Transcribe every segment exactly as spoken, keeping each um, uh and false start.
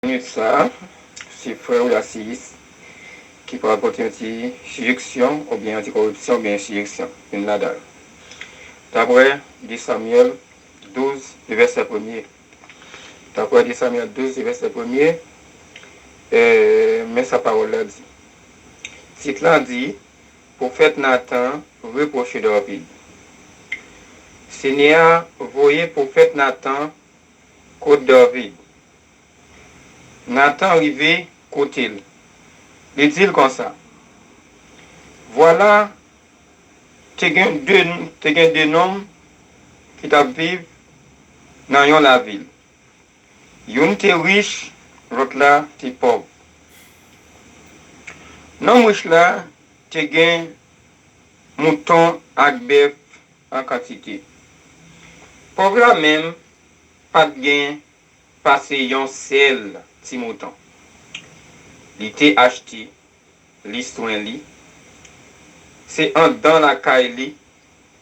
Minit sa a, se frè w Lasiyis ki pral pote yon ti sijeksyon oubyen yon ti koripsyon oubyen yon sijeksyon, youn ladan l. Daprè de Samyèl douz, de vèsè premye. Daprè de Samyèl douz, de vèsè premye, e, men sa pawòl la di. Tit la di, Pwofèt Natan repwoche David. Senyè a voye pwofèt Natan kot David. Natan rive kote l. Li di l konsa, Vwala, te gen de, te gen de nonm ki t ap viv nan yon lavil. Youn te rich, lòt la te pòv. Nonm rich la te gen mouton ak bèf an kantite. Pòv la menm pa t gen pase yon sèl ti mouton. Li te achte, li swen li. Se anndan lakay li,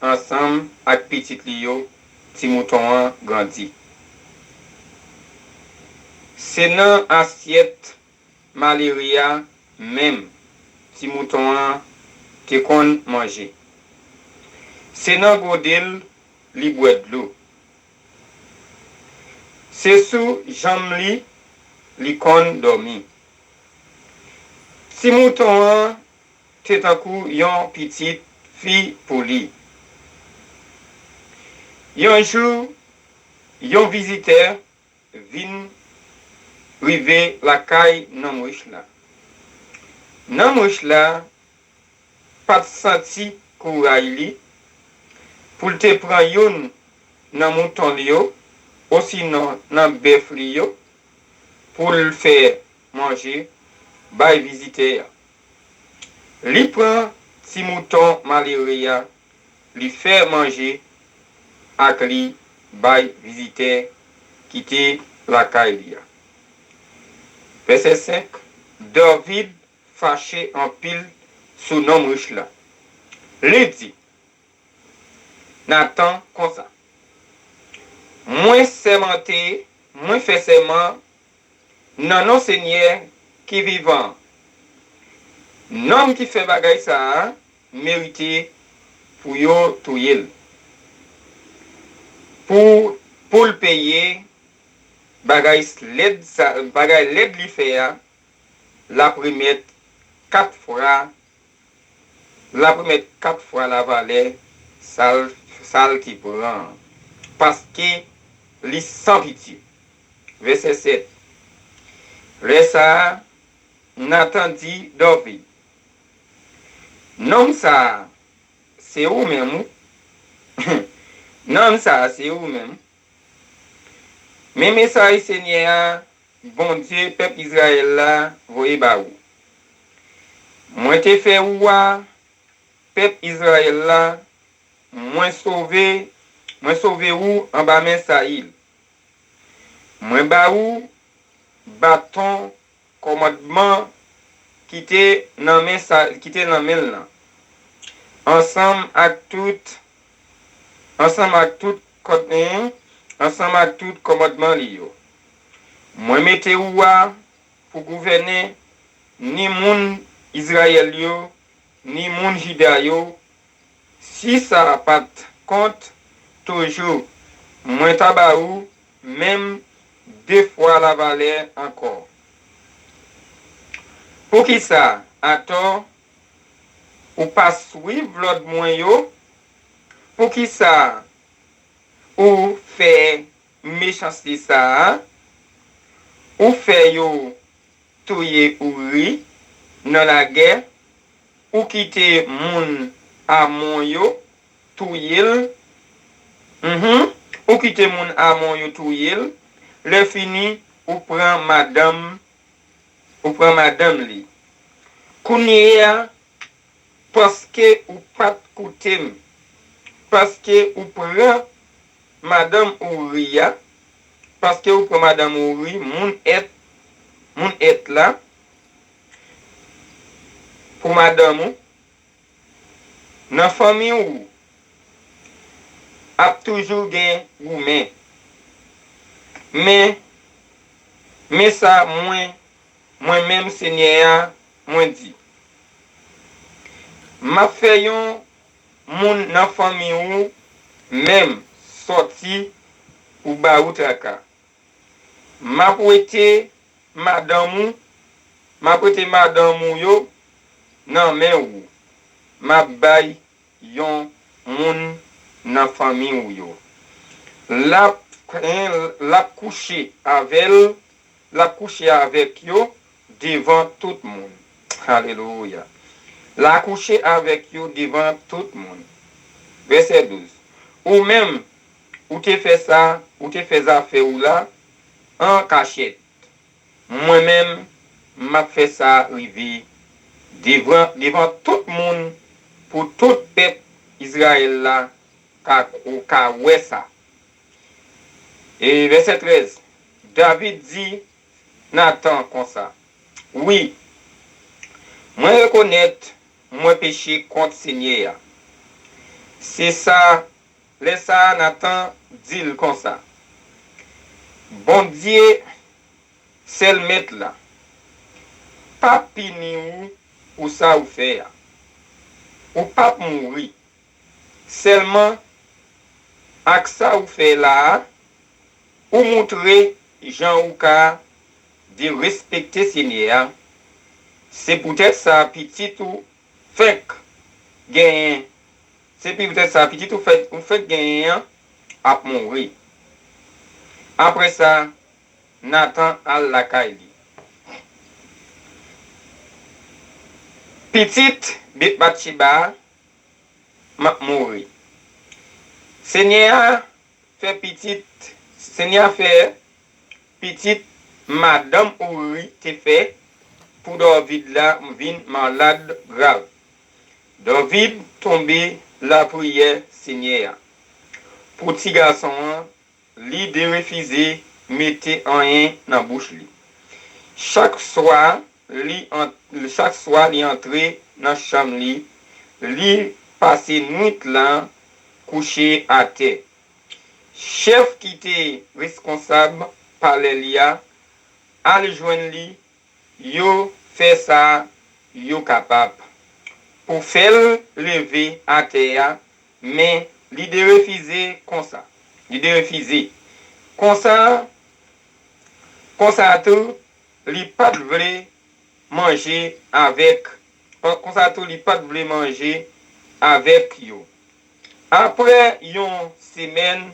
ansanm ak pitit li yo, ti mouton an grandi. Se nan asyèt malere a menm ti mouton an te konn manje. Se nan gode l li bwè dlo. Se sou janm li li konn dòmi. Ti mouton an te tankou yon pitit fi pou li. Yon jou, yon vizitè vin rive lakay nonm rich la. Nonm rich la pa t santi kouray li pou l te pran youn nan mouton li yo, osinon nan bèf li yo, pou l fè manje bay vizitè a. Li pran ti mouton malere a, li fè manje ak li bay vizitè ki te lakay li a. Vèsè senk, David fache anpil sou nonm rich la. Li di Natan konsa, Mwen sèmante, mwen fè sèman nan non Senyè ki vivan an, nonm ki fè bagay sa a merite pou yo touye l. Pou, pou l peye bagay lèd sa, bagay lèd li fè a, l ap remèt kat fwa, l ap remèt kat fwa lavalè sa l, sa l te pran an, paske li san pitye. Vèsè sèt. Lè sa a, Natan di David, Nonm sa a, se ou menm, wi. Nonm sa a, se ou menm. Men mesaj Senyè a, Bondye pèp Izrayèl la, voye ba ou. Mwen te fè ou wa pèp Izrayèl la, mwen sove, mwen sove ou anba men Sayil. Mwen ba ou baton kòmandman ki te nan men sa, ki te nan men l lan, ansanm ak tout, ansanm ak tout kòd, ansanm ak tout kòmandman li yo. Mwen mete ou wa pou gouvène ni moun Izrayèl yo, ni moun Jida yo, si sa pa t kont, toujou, mwen ta ba ou menm de fwa lavalè ankò. Poukisa, atò, ou pa swiv lòd mwen yo? Poukisa ou fè mechanste sa a? Ou fè yo touye Ouri nan lagè, ou kite moun Amon yo touye l. Mhm. Ou kite moun Amon yo touye l. Lè fini, ou pran madanm, ou pran madanm li. Kounye a, paske ou pa t koute m, paske ou pran madanm Ouri a, paske ou pran madanm Ouri, moun Èt, moun Èt la, pou madanm ou, nan fanmi ou, ap toujou gen goumen. Men, Men sa mwen, mwen menm Senyè a, mwen di, m ap fè yon moun nan fanmi ou menm sòti pou ba ou traka. M ap wete madanm ou, m ap wete madanm ou yo nan men ou. M ap bay yon moun nan fanmi ou yo. L ap, l ap kouche avè l, l ap kouche avèk yo devan tout moun. Alelouya. L a kouche avèk yo devan tout moun. Vèsè douz. Ou menm, ou te fè sa, ou te fè zafè ou la an kachèt. Mwen menm, m ap fè sa rive devan, devan tout moun, pou tout pèp Izrayèl la ka, ou ka wè sa. E vèsè trèz, David di Natan konsa, wi, mwen rekonèt mwen peche kont Senyè a. Se sa, lè sa a Natan di l konsa, Bondye, sèl Mèt la, p ap pini ou pou sa ou fè a. Ou p ap mouri. Sèlman, ak sa ou fè la a, ou montre jan ou ka derespekte Senyè a. Se poutèt sa pitit ou fenk genyen, se poutèt sa pitit ou fèk, ou fenk genyen an ap mouri. Apre sa, Natan al lakay li. Pitit Batcheba a m ap mouri. Senyè a fè pitit, Senyè a fè pitit madanm Ouri te fè pou David la vin malad grav. David tonbe lapriyè Senyè a pou ti gason an, li derefize mete anyen nan bouch li. Chak swa li an-, chak swa li antre nan chanm li, li pase nwit lan kouche atè. Chèf ki te reskonsab palè li a al jwenn li, yo fè sa yo kapab pou fè l leve atè a, men li derefize konsa. Li derefize. Konsa, konsa tou, li pa t vle manje avèk, konsa tou, li pa t vle manje avèk yo. Apre yon semèn,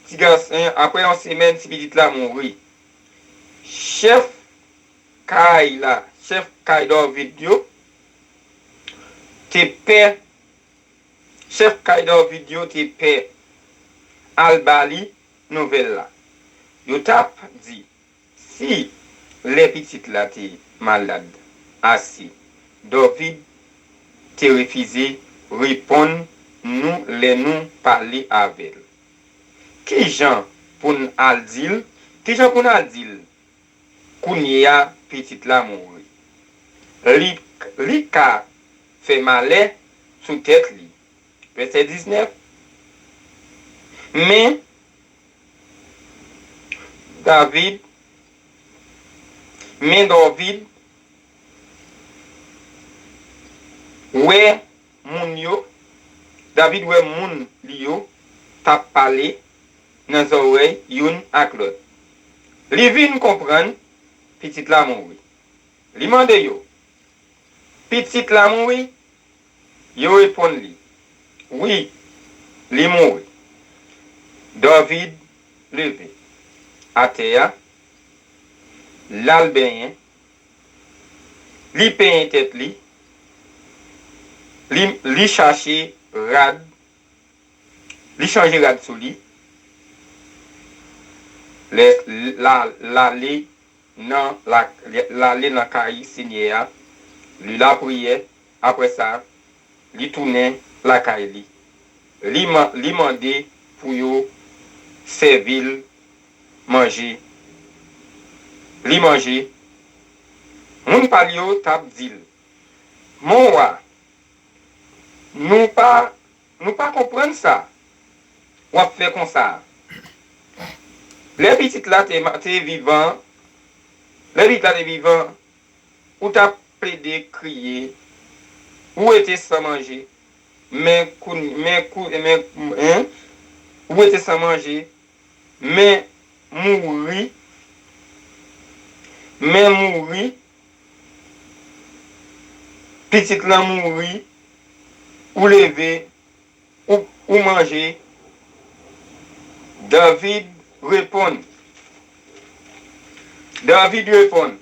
ti gason, apre yon semèn, ti pitit la mouri. Chèf kay la, chèf kay David yo te pè, chèf kay David yo te pè al ba li nouvèl la. Yo t ap di, si lè pitit la te malad ase, David te refize reponn nou lè nou pale avè l. Ki jan pou n al di l? Ki jan pou n al di l? Kounye a, pitit la mouri. Li, li ka fè malè sou tèt li. Vèsè diznèf. Men David, men David wè moun yo, David wè moun li yo t ap pale nan zòrèy youn ak lòt. Li vin konprann pitit la mouri. Li mande yo, pitit la mouri? Yo reponn li, wi, li mouri. David leve atè a, l al benyen, li penyen tèt li, li, li chache rad, li chanje rad sou li, lè, l, l ale nan la, l ale nan kay Senyè a, li lapriyè, apre sa, li tounen lakay li. Li, li mande pou yo sèvi l manje. Li manje. Moun pa l yo t ap di l, mon wa, nou pa, nou pa konprann sa w ap fè konsa a. Lè pitit la te, te vivan, Lè pitit la te vivan, ou t ap plede kriye, ou rete san manje, men kounye, men kou, men, en, ou rete san manje, men mouri, men mouri, pitit lan mouri, ou leve, ou, ou manje. David reponn. David reponn,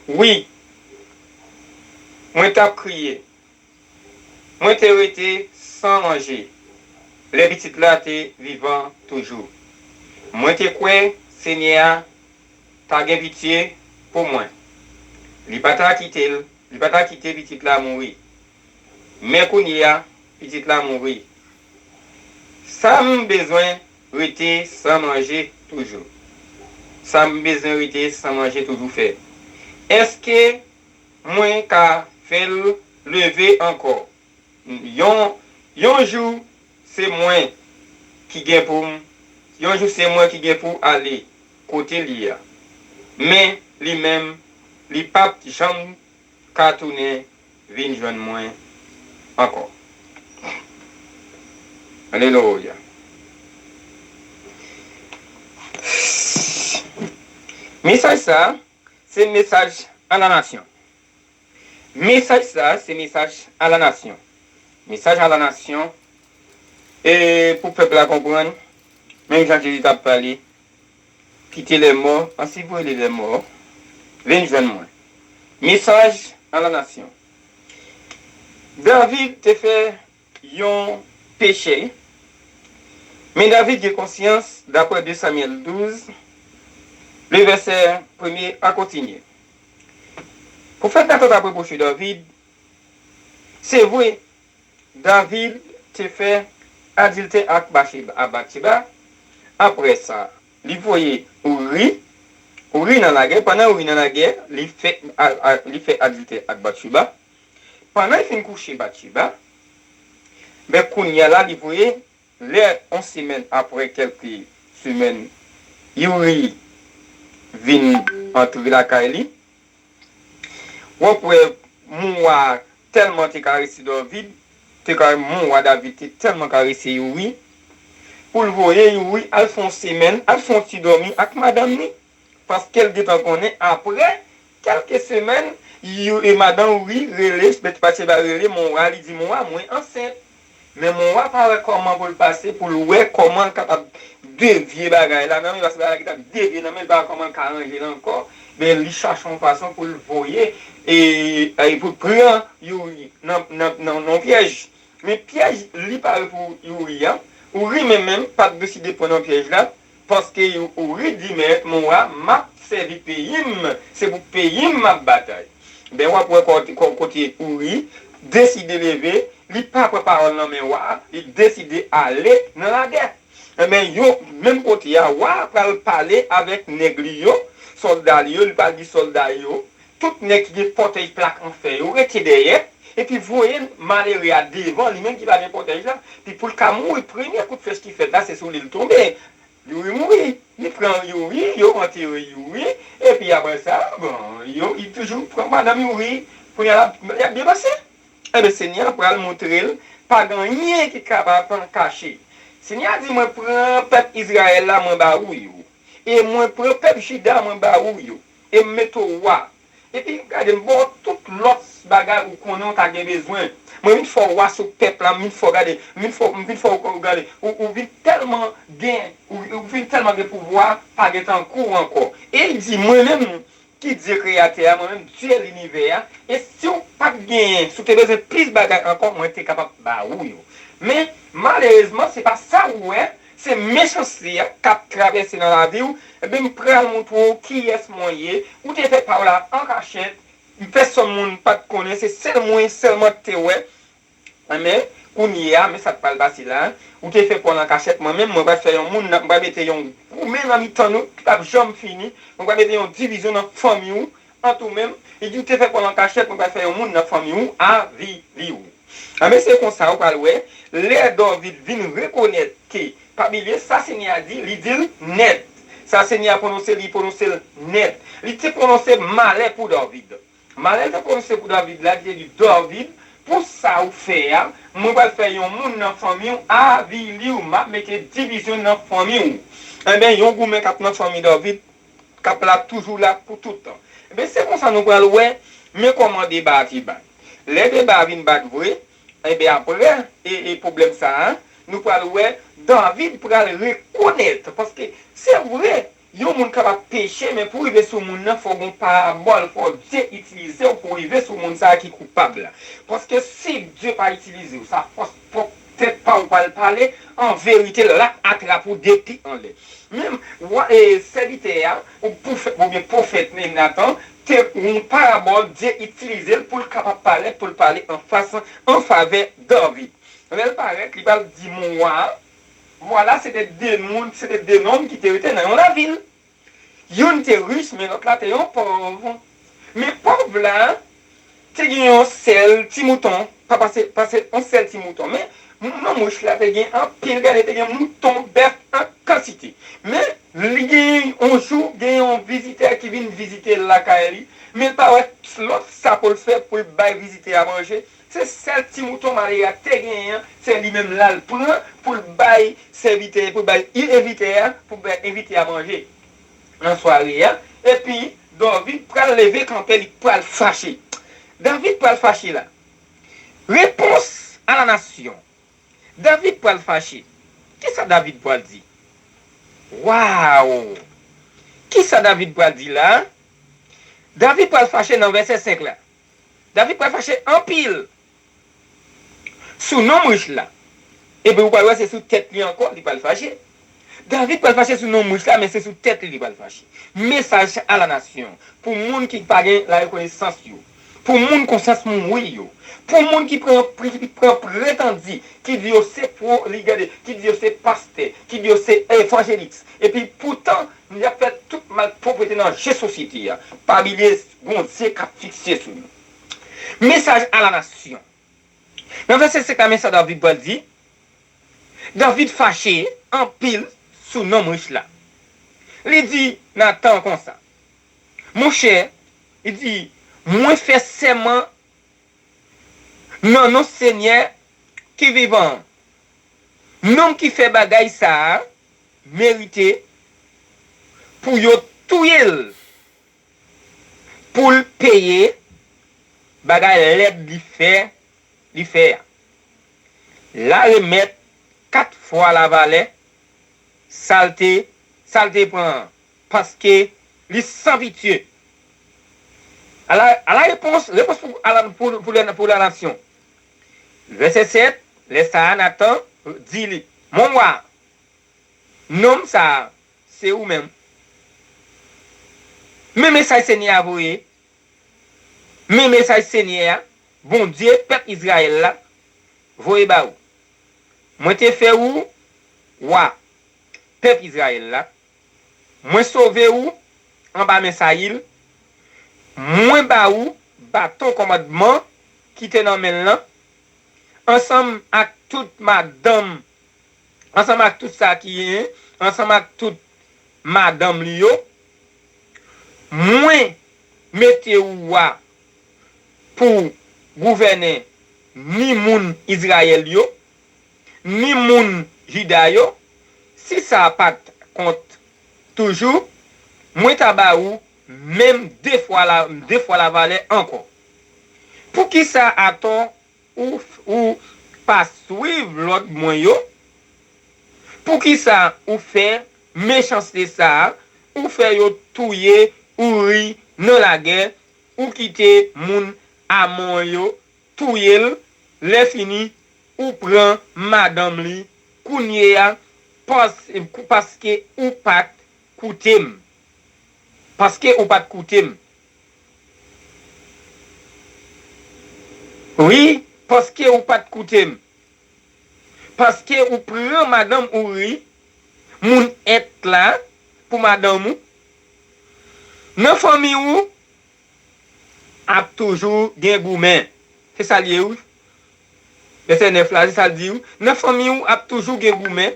wi, mwen t ap kriye. Mwen te rete san manje lè pitit la te vivan toujou. Mwen te kwè Senyè a ta gen pitye pou mwen. Li pa ta kite l, li pa ta kite pitit la mouri. Men kounye a, pitit la mouri. Sa m bezwen rete san manje toujou? Sa m bezwen rete san manje toujou fè? Èske mwen ka fè l leve ankò? Yon, yon jou, se mwen ki gen pou m, yon jou, se mwen ki gen pou ale kote li a. Men, li menm, li p ap janm ka tounen vin jwenn mwen ankò. Alelouya. Mesaj sa, se mesaj a la nasyon. Mesaj sa, se mesaj a la nasyon. Mesaj a la nasyon. E pou pèp la konprann, menm jan Jezi t ap pale, kite lè mò, ansi voye lè mò, vin jwenn mwen. Mesaj a la nasyon. David te fè yon peche, men David gen konsyans, daprè de Samyèl douz, le vèsè premye a kontinye. Pwofèt Natan t ap repwoche David, se vre, David te fè adiltè ak Batcheba, ak Batcheba. Apre sa, li voye Ouri, Ouri nan lagè. Pandan Ouri nan lagè, li fè, a, a, li fè adiltè ak Batcheba. Pandan li fin kouche Batcheba, men kounye a la, li voye, lè yon semèn, apre kèlke semèn, Youri vin antre lakay li. W ap wè, moun wa tèlman te karese David, te ka, moun wa David te tèlman karese Youri, pou l voye Youri al fè yon semèn, al fè yon ti dòmi ak madanm li, paske l gentan konnen apre kèlke semèn, Youri, e madanm Youri rele, Batcheba rele moun wa, li di moun wa, mwen ansent. Men moun wa pa wè kòman pou l pase, pou l wè kòman l kapab devye bagay la nan men, paske bagay la gentan devye nan men, l pa wè kòman l ka ranje l ankò. Men li chache yon fason pou l voye, e, e pou l pran Youri nan, nan, nan, nan yon pyèj. Men pyèj li pare pou Youri a, Youri menm menm pa t deside pran nan pyèj la, paske Youri di, men moun wa, m ap sèvi peyi m, se pou peyi m m ap batay. Ben, w ap wè kote, kote Youri deside leve, li pa pran pawòl nan men wa, li deside ale nan lagè. Enben, yo, menm kote a, wa pral pale avèk nèg li yo, sòlda li yo, li pral di sòlda yo, tout nèg ki gen fòtèy plak an fè yo, rete dèyè, epi voye malere a devan, li menm ki pa gen fòtèy la, epi pou l ka mouri, premye kout flèch ki fèt la, se sou li l tonbe. Youri mouri. Li pran Youri, yo antere Youri, epi apre sa, bon, yo, li toujou pran madanm Youri. Kounye a la, y ap byen pase. Enben, Senyè a pral montre l, pa gen anyen ki kapab kache. Senyè a di, mwen pran pèp Izrayèl la, mwen ba ou yo. E mwen pran pèp Jida, mwen ba ou yo. E m mete w wa. Epi, gade, m ba w tout lòt bagay ou konnen w ta gen bezwen. Mwen vin fè w wa sou pèp la, m vin fè w gade, m vin fè w, m vin fè w gade, ou, ou vin tèlman gen, ou, ou vin tèlman gen pouvwa, pa gen tankou w ankò. E l di, mwen menm, ki Dye kreyatè a, mwen menm Dye linivè a, e si w pa t genyen, si w te bezwen plis bagay ankò, mwen te kapab ba ou yo. Men, malerezman, se pa sa ou wè, se mechanste a k ap travèse nan lavi w, ebyen, m pral montre w kiyès mwen ye, ou te fè pa w la an kachèt, pèsonn moun pa t konnen, se sèl mwen sèlman k te wè, men, kounye a, men sa k pral pase la, ou te fè pa w la an kachèt, mwen menm, mwen pral fè yon moun, mwen pral mete yon goumen nan mitan nou, ki p ap janm fini, mwen pral mete yon divizyon nan fanmi w, ant ou menm, li di, ou te fè pa w la an kachèt, mwen pral fè yon moun nan fanmi w avili w. Enben, se konsa ou pral wè, lè David vin rekonèt ke, pa bliye sa Senyè a di, li di l nèt, Sa Senyè a pwononse, li pwononse l nèt. Li te pwononse malè pou David. Malè l te pwononse pou David la, li te di, David, pou sa ou fè a, mwen pral fè yon moun nan fanmi w avili w, m ap mete divizyon nan fanmi w. Enben, yon goumen k ap nan fanmi David, k ap la toujou la pou tout tan. Enben, se konsa nou pral wè, men kòman deba a te bat. Lè deba a vin bat vre, enben, apre e, e pwoblèm sa a, nou pral wè David pral rekonèt, paske se vre, yon moun kapab peche, men pou rive sou moun nan, fò gon parabòl, fò Dye itilize w pou rive sou moun sa a ki koupab la. Paske si Dye pa itilize w, sa fòs pwòp tèt pa w pral pale, an verite, l ap atrap ou depi anlè. Menm wa, e, sèvitè a, ou pwofèt, oubyen pwofèt Natan, te yon parabòl, Dye itilize l pou l kapab parèt, pou l pale anfas, an favè David. Lè l parèt, li pral di mon wa a, vwala, se te de moun, se te de nonm ki te rete nan yon lavil. Youn te rich, men lòt la te yon pòv. Men pòv la te gen yon sèl ti mouton, pa pase, pase yon sèl ti mouton. Men nonm rich la te gen anpil, gade, te gen mouton, bèf an kantite. Men li gen yon jou, gen yon vizitè ki vin vizite l lakay li, men l pa wè lòt sa pou l fè pou l bay vizitè a manje. Se sèl ti mouton malere a te genyen an, se li menm l al pran pou l bay sèvitè, pou l bay envitè a, pou bay envite a manje nan sware a. Epi, David pral leve kanpe, li pral fache. David pral fache la. Réponse à la nation. David pral fache. Kisa David pral di? Waw! Kisa David pral di la? David pral fache nan vèsè senk la. David pral fache anpil sou nonm rich la. Epi ou pral wè se sou tèt li ankò li pral fache. David pral fache sou nonm rich la, men se sou tèt li li pral fache. Message à la nation. Pou moun ki pa gen larekonesans yo. Pou moun konsyans mouri yo. Pou moun ki pran, ki pran pretandi, ki di yo se pro, li gade, ki di yo se pastè, ki di yo se evanjelik. Epi poutan, y ap fè tout malpwòpte nan je sosyete a. Pa bliye, gon zye k ap fikse sou nou. Message à la nation. Nan vèsè senk la, men sa David pral di. David fache anpil sou nonm rich la. Li di Natan konsa, monchè, li di, mwen fè sèman nan non Senyè ki vivan an, nonm ki fè bagay sa a merite pou yo touye l, pou l peye bagay lèd li fè, li fè a. L a remèt kat fwa lavalè sa l te, sa l te pran an, paske li san pitye. Ala, ala repons, repons pou, ala, pou, pou, la, pou la nasyon. Vèsè sèt, lè sa a, Natan di li, mon wa, nonm sa a, se ou menm. Men mesaj Senyè a voye. Men mesaj Senyè a, Bondye pèp Izrayèl la, voye ba ou. Mwen te fè ou wa pèp Izrayèl la. Mwen sove ou anba men Sayil. Mwen ba ou baton kòmandman ki te nan men l lan, ansanm ak tout madanm, ansanm ak tout sa ki genyen, ansanm ak tout madanm li yo. Mwen mete ou wa pou gouvènen ni moun Izrayèl yo, ni moun Jida yo. Si sa pa t kont toujou, mwen ta ba ou menm de fwa la, de fwa lavalè ankò. Poukisa atò ou, ou pa swiv lòd mwen yo? Poukisa ou fè mechanste sa a? Ou fè yo touye Ouri nan lagè, ou kite moun Amon yo touye l, lèfini, ou pran madanm li kounye a, pas-, paske ou pa t koute m. Paske ou pa t koute m. Wi, paske ou pa t koute m. Paske ou pran madanm Ouri, moun Èt la, pou madanm ou. Nan fanmi ou, ap toujou gen goumen. Se sa l ye, wi. Vèsè nèf la, se sa l di, wi. Nan fanmi ou, ap toujou gen goumen.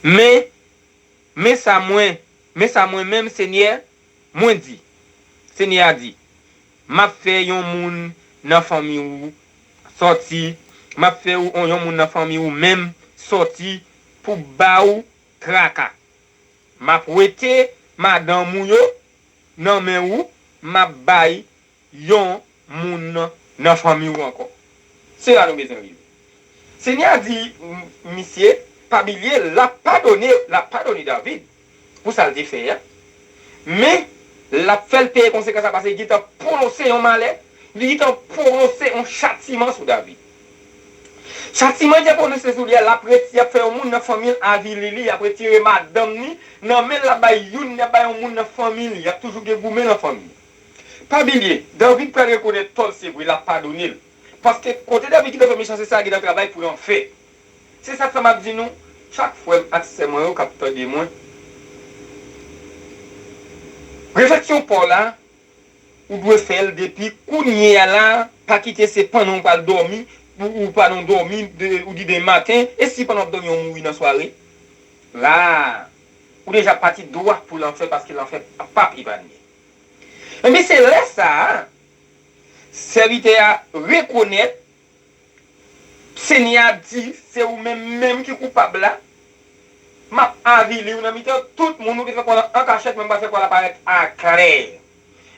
Men, Men sa mwen, men sa mwen menm, Senyè, mwen di, Senyè a di, m ap fè yon moun nan fanmi w sòti, m ap fè yon moun nan fanmi w menm sòti pou ba w traka. M ap wete madanm ou yo nan men ou, m ap bay yon moun nan fanmi w ankò. Se la nou bezwen rive. Senyè a di misye, pa bliye, l ap padone, l ap padone David pou sa l te fè a. Men, l ap fè l peye konsekans la paske li gentan pwononse yon malè, li gentan pwononse yon chatiman sou David. Chatiman li te pwononse sou li a, l ap reti, ap fè yon moun nan fanmi l avili li, ap retire madanm li nan men l, ap bay youn, ap bay yon moun nan fanmi li, ap toujou gen goumen nan fanmi. Pa bliye, David pral rekonèt tò l, se vre, l ap padone l. Paske kote David gentan fè mechanste sa a, gentan travay pou lanfè. Se sa k fè m ap di nou, chak frè m ak sè mwen yo k ap tande mwen, refleksyon pa w la, ou dwe fè l depi kounye a la, pa kite se pandan w pral dòmi, ou, ou pandan w dòmi, ou di demen maten, e si pandan w ap dòmi w mouri nan sware? La, ou deja pati dwat pou lanfè paske lanfè p ap epanye. Ebyen, se lè sa a, sèvitè a rekonèt, Senyè a di, se ou menm menm ki koupab la. M ap avili w nan mitan tout moun, ou te fè kò w la an kachèt, men m pral fè kò w la parèt aklè.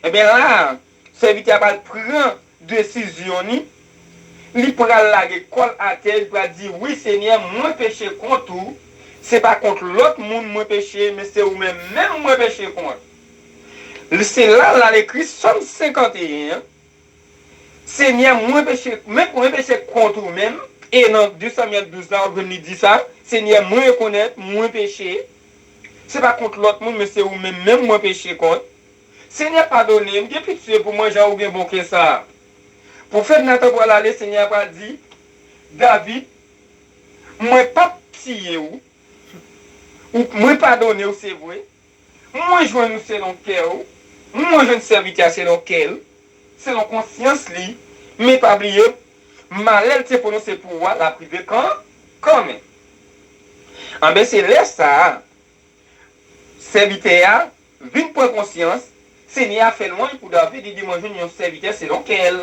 Ebyen la, sèvitè a pral pran desizyon ni, li pral lage kò l atè, li pral di, wi, Senyè, mwen peche kont ou, se pa kont lòt moun mwen peche, men se ou menm menm mwen peche kont. Se la l al ekri Sòm senkanteyen an, Senyè, mwen peche, men mwen peche kont ou menm, e nan de Samyèl douz la, w ap jwenn li di sa, Senyè, mwen rekonèt, mwen peche, se pa kont lòt moun, men se ou menm menm mwen peche kont. Senyè, padone m, gen pitye pou mwen jan ou gen bon kè sa. Pwofèt Natan pral ale, Senyè a pral di, David, mwen p ap tiye w, ou, mwen padone w, se vre, mwen jwenn ou selon kè w, mwen jwenn sèvitè a selon kè l, selon konsyans li, men pa bliye, malè l te pwononse pou ou a, l ap rive kan, kanmenm. Anben, se lè sa a, sèvitè a vin pran konsyans, Senyè a fè lwanj pou David, li di, mwen jwenn yon sèvitè selon kè l.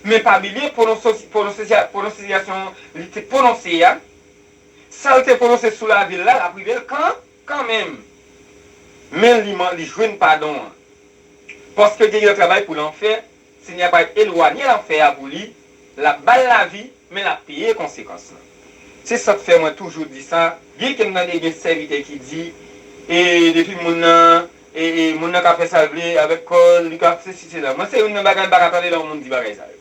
Men pa bliye, pwononsi-, pwononsi-, pwononsisyasyon li te pwononse a, sa l te pwononse sou lavi l la, l ap rive l kan, kanmenm. Men li, li jwenn padon an. Paske gen yon travay pou l an fè, Senyè a pral elwanye lanfè a pou li, l ap ba l lavi, men l ap peye konsekans lan. Se sa k fè mwen toujou di sa, byenke m tande gen sèvitè ki di, e depi moun nan, e, e moun nan ka fè sa l vle avèk kò l, li ka fè sesi sela. Mwen se youn nan bagay m pa ka tande lè yon moun di bagay sa yo.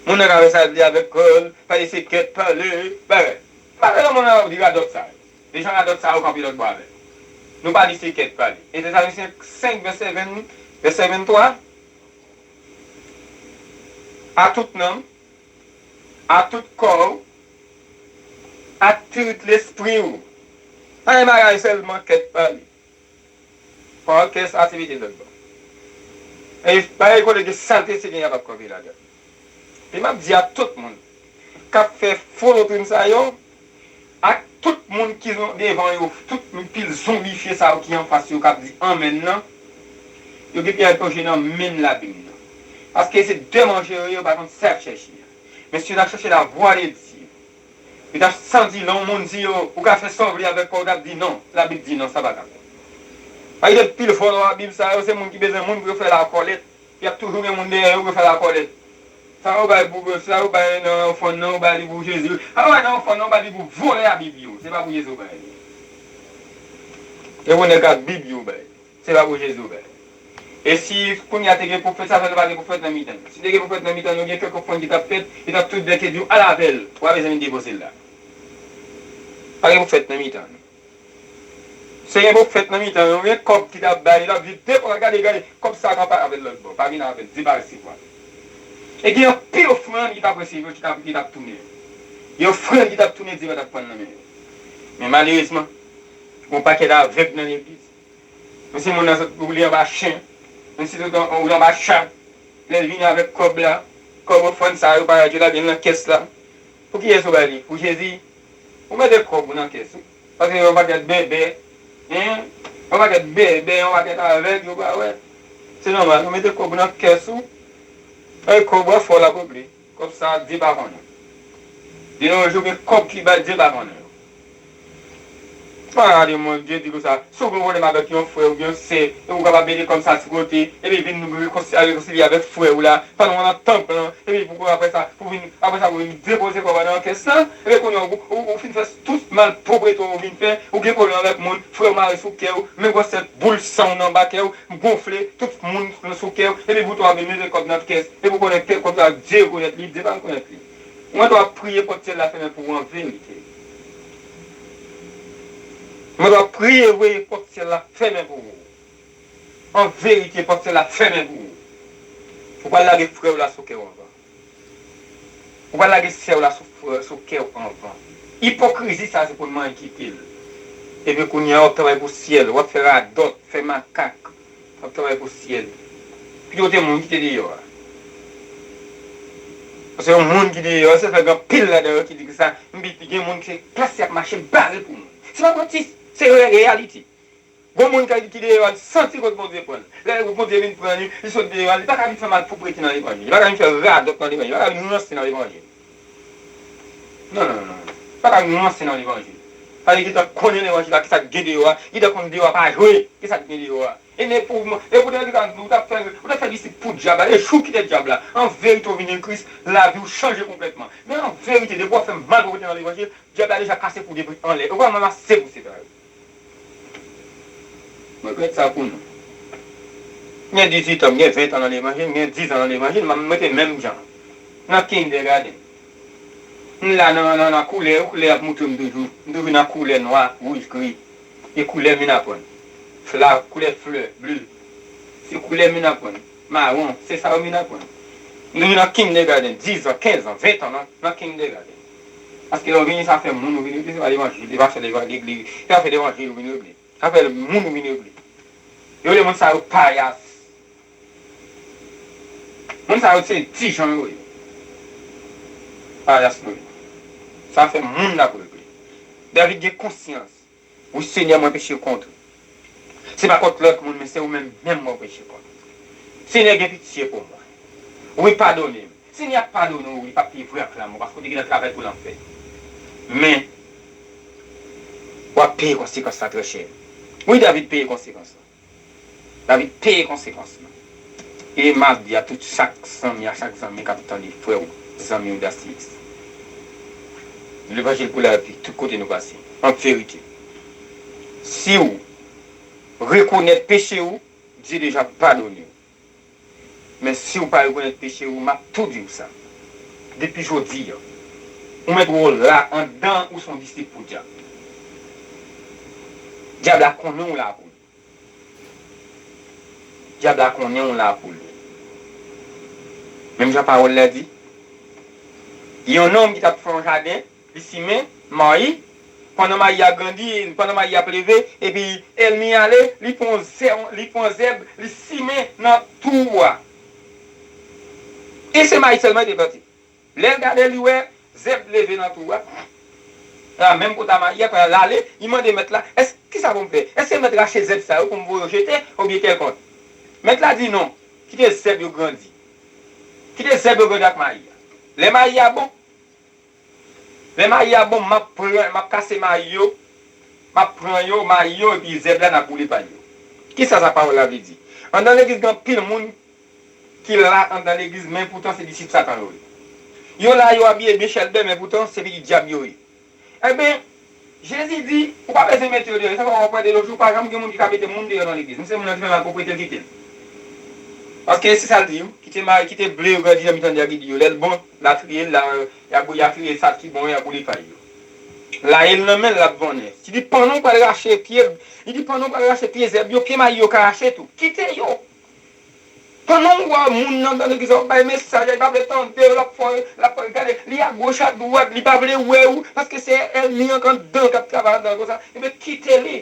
Moun nan ka fè sa l vle avèk kò l, pale se kèt pale, bagay. M pa tande moun nan di radòt sa yo. Dejan radòt sa yo kanpe lòt bò avè l. Nou pa li se kèt pale. E Tesalonichen senk, vèsè ven, vèsè venntwa, a tout nanm, a tout kò w, a tout lespri w. Pa gen bagay sèlman kèt pale. Pran kè sa, se mete lòt bò. E pa gen kote gen salte, se gen y ap kanpe ladan. E m ap di a tout moun k ap fè fo doktrin sa yo, ak tout moun ki zon-, devan yo, tout pil zonbifye sa yo ki anfas yo k ap di anmèn nan, yo gen pou y al plonje nan menm labim nan. Paske se de manje yo ye, yo pa konn sa y ap chèche a. Men si yo t ap chèche la vwa de Dye, yo t ap santi lè yon moun di yo, ou ka fè sa w vle avèk kò w, yo t ap di non, Labib di non, sa pa ka fèt. Pa gen pil vòlò a Bib sa yo, se moun ki bezwen moun pou yo fè lakòlèt. Y ap toujou gen moun dèyè yo pou yo fè lakòlèt. Sa yo bay pou, sa yo bay nan ofrann nan, yo bay li pou Jezi. Sa yo bay nan ofrann nan, yo bay li pou vòlè a Bib yo. Se pa pou Jezi yo bay li. E pou nèg a Bib yo bay. Se pa pou Jezi yo bay. E si kounye a te gen pwofèt, sa fè nou pa gen pwofèt nan mitan nou. Si te gen pwofèt nan mitan nou, gen kèk ofrann ki t ap fèt, yo t ap tout bèk e di w, al avè l. Ou pa bezwen vin depoze l la. Pa gen pwofèt nan mitan nou. Se gen pwofèt nan mitan yo, gen kòb ki t ap bay, l ap di, depo-, gade, gade, kòb sa a ka pa avè l lòt bò, pa vin avè l, debarase kò a. E gen anpil ofrann ki t ap resevwa, ki t ap, ki t ap tounen. Gen ofrann ki t ap tounen, Dye pa t ap pran l nan men yo. Men malerezman, gen yon pakèt avèg nan legliz. Men si moun nan sot woule anba chen, men si sot woule anba cha, lè l vini avèk kòb la, kòb ofrann sa yo, parèt yo lage l nan kès la. Pou kiyès ou bay li? Pou Jezi? Ou mete kòb ou nan kès ou. Paske yon pakèt bèbè, en, yon pakèt bèbè, yon pakèt avèg, yo pa wè. Se nòmal, ou mete kòb ou nan kès ou, e kòb ou fò l ap regle. Kòb sa, Dye pa konnen. De nos jours, gen kòb ki bay, Dye pa konnen yo. Pa gade moun, Dye di konsa, si w gen yon pwoblèm avèk yon frè oubyen yon sè, e ou kapab mete kòb sa sou kote, epi vin rekonsi-, rekonsilye avèk frè w la, pandan w nan tanp lan, epi pou apre sa, pou vin, apre sa, pou vin depoze kòb la nan kès la, epi kounye a, ou, ou, ou fin fè tout malpwoprete w vin fè, ou gen pwoblèm avèk moun, frè w mare sou kè w, men gwosè boul san w nan ba kè w, gonfle, tout moun sou kè w, epi pou w vin mete kòb nan kès, epi w konnen kè kòb sa, Dye rekonèt li, Dye pa rekonèt li. Ou mèt w ap priye pòt syèl la fèmen pou ou an verite. Ou mèt w ap priye, voye pòt syèl la fèmen pou ou. An verite, pòt syèl la fèmen pou ou. Ou pral lage frè w la sou kè w anvan. Ou pral lage sè w la sou, sou kè w anvan. Ipokrizi sa, se pou n manyen kite l. Epi kounye a, w ap travay pou syèl, w ap fè radòt, fè makak. W ap travay pou syèl. Pito w te moun ki te deyò a. Paske yon moun ki deyò a, se fè gen anpil ladan yo ki di ki sa, m pi gen moun ki se plas y ap mache bare pou moun. Se pa manti, se re-, reyalite. Gon moun ki, ki deyò a, li santi kot Bondye pran l. Lè Bondye vin pran li, li sot deyò a, li pa ka vin fè malpwoprete nan levanjil. Li pa ka vin fè radòt nan levanjil. Li pa ka vin ranse nan levanjil. Non, non, non, non. Li pa ka vin ranse nan levanjil. Paske li gentan konnen levanjil la, kisa k gen deyò a, li gentan konn deyò a pa jwe, kisa k gen deyò a. E men pou, e pou te di, ou t ap fè, ou t ap fè disip pou dyab la, e jou w kite dyab la, an verite w vini an Kris, lavi w chanje konplètman. Men an verite, depi w ap fè malpwoprete nan levanjil, dyab la deja kase pou depi anlè. Ou pa menm ase pou se sa yo. Mwen kwè sa pou nou. M gen dizuit an, m gen ven an nan levanjil, m gen diz an nan levanjil, m ap rete menm jan. Nan kindergarten. M la nan, nan, nan koulè, koulè ap moutre m toujou. M toujou nan koulè nwa, wouj, gri. E koulè m vin aprann. Fla, koulè flè, ble. Se koulè m vin aprann. Mawon, se sa yo vin aprann. M toujou nan kindergarten, diz an, kenz an, ven an nan, nan kindergarten. Paske lè w vini, se afè moun ou vin regle, se pa levanjil, se pa afè levanjil, se pa afè levanjil ou vin regle. Se afè moun ou vin regle. Yo rele moun sa yo payas. Moun sa yo se Dijon yo ye. Payas nou ye. Se afè moun n ap regle. David gen konsyans. Wi, Senyè, mwen peche kont ou. Se pa kont lòt moun, men se ou menm, menm mwen peche kont ou. Senyè, gen pitye pou mwen. Wi, padone m. Senyè ap padone w, wi, l ap peye vre ak lanmò, paske w te gentan travay pou lanfè. Men, w ap peye konsekans la trè chè. Wi, David peye konsekans la. David peye konsekans lan. E m ap di a tout chak zanmi, a chak zanmi k ap tande, frè w, zanmi w Dastix. Levanjil pou lavi, tout kote nou pase. An verite, si w rekonèt peche w, Dye deja padone w. Men si w pa rekonèt peche w, m ap tou di w sa. Depi jodi a, ou mèt wè w la anndan, ou se yon disip pou dyab. Dyab la konnen w la pou l. Dyab la konnen w la pou l. Menm jan pawòl la di, yon nonm ki t ap fè yon jaden, li simen mayi, pandan mayi a grandi, pandan mayi ap leve, epi ènmi ale, li pran zè-, li pran zèb, li simen nan twou a. E se mayi sèlman li te plante. Lè l gade, li wè zèb leve nan twou a. Nan menm kote a mayi a, kounye a l ale, li mande mèt la, "Èske, kisa pou m fè? Èske mèt rache zèb sa yo pou m voye yo jete, oubyen kèlkonk?" Mèt la di, "Non, kite zèb yo grandi. Kite zèb yo grandi ak mayi a. Lè mayi a bon, lè mayi a bon, m ap pran, m ap kase mayi yo, m ap pran yo, mayi yo, epi zèb la, n ap boule pay yo." Kisa sa pawòl la vle di? Anndan legliz, gen anpil moun ki la anndan legliz, men poutan se disip Satan yo ye. Yo la, yo abiye byen chèlbè, men poutan se pitit dyab yo ye. Ebyen, Jezi di, ou pa bezwen mete yo deyò. Sa fè w wè de nos jours, pa janm gen moun ki ka mete moun deyò nan legliz. Menm si moun nan te fè malpwoprete, l kite l. Paske se sa l di, wi. Kite mayi, kite ble yo grandi nan mitan dyab ki di yo. Lè l bon, l a triye l, l a, y a, y a triye sa ki bon, y a boule pay yo. L a ye l nan men l, l ap vannen. Li di, "Pandan w pral rache pye, li di, pandan w pral rache pye zèb yo, pye mayi yo ka rache tou. Kite yo." Pandan w wè moun nan, nan legliz la, w ap bay mesaj, li pa vle tande, l ap fè, l ap gade, li agoch, adwat, li pa vle wè w, paske se ènmi an k anndan k ap travay anndan l konsa, ebyen, kite li.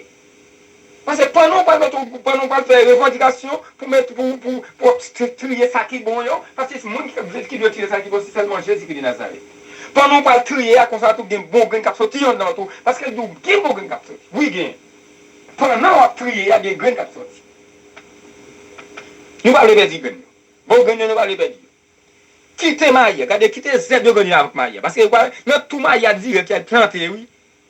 Paske pandan w pral mete w, pandan w pral fè revandikasyon pou mete, pou, pou, pou w ap tri-, triye sa ki bon yo, paske se moun ki, ki dwe triye sa ki bon, se sèlman Jezikri de Nazarèt. Pandan w pral triye a, konsa tou gen bon grenn k ap soti anndan tou. Paske l di w gen bon grenn k ap soti. Wi, gen. Pandan w ap triye a, gen grenn k ap soti. Nou pa vle pèdi grenn yo. Bon grenn yo, nou pa vle pèdi yo. Kite mayi a. Gade, kite zèb yo grandi avèk mayi a. Paske yo pa, nan tou mayi a dirèk y al plante, wi.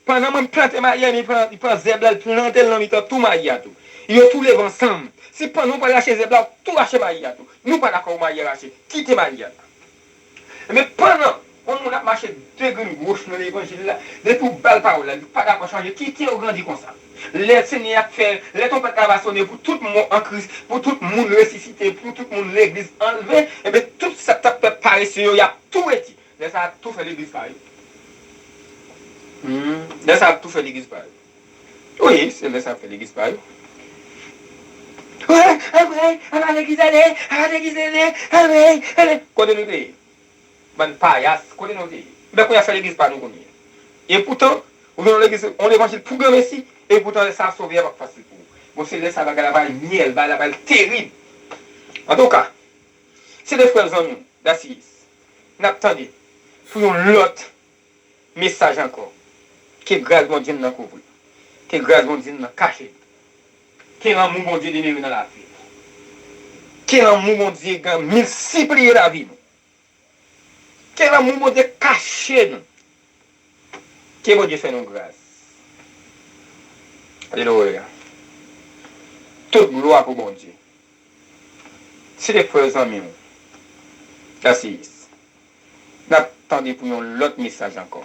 Pandan mwen plante mayi a, li pran, li pran zèb la, li plante l nan mitan tou mayi a tou. Yo tou leve ansanm. Si pandan w pral rache zèb la, w tou rache mayi a tou. Nou pa dakò pou mayi a rache. Kite mayi a la. Men pandan yon moun ap mache de grenn woch nan levanjil la, depi w ba l pawòl la, li pa dakò chanje, kite yo grandi konsa. Lè Senyè a ap fè, lè twonpèt la va sone pou tout mò an Kris, pou tout moun resisite, pou tout moun legliz anlve, ebyen tout sa k t ap fè parese yo, y ap tou rete. Lè sa a ap tou fè legliz pa yo. Hmm, lè sa a ap tou fè legliz pa yo. Wi, se lè sa a ap fè legliz pa yo. Wi, apre, anba legliz ale, anba legliz ale, ale, ale. Kote nou te ye? Bann payas, kote nou te ye? Men kounye a se legliz pa nou kounye a. E poutan, ou gen yon legliz, yon levanjil pou granmesi, e poutan lè sa a sove a p ap fasil pou ou. Bon, se lè sa a bagay la pral myèl, bagay la pral terib. Antouka, se de frè zanmi w, Dasiyis. N ap tande pou yon lòt mesaj ankò. Ke gras Bondye nan kouvri. Ke gras Bondye nan kache nou. Ke lanmou Bondye demere nan lavi nou. Ke lanmou Bondye miltipliye lavi nou. Ke lanmou Bondye kache nou. Ke Bondye fè nou gras. Alelouya. Tout glwa pou Bondye. Se de frè zanmi w. Dasiyis. N ap tande pou yon lòt mesaj ankò.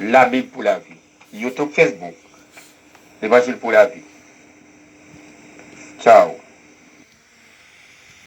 Labib pou lavi. YouTube, Facebook. Levanjil pou lavi. Tchaw.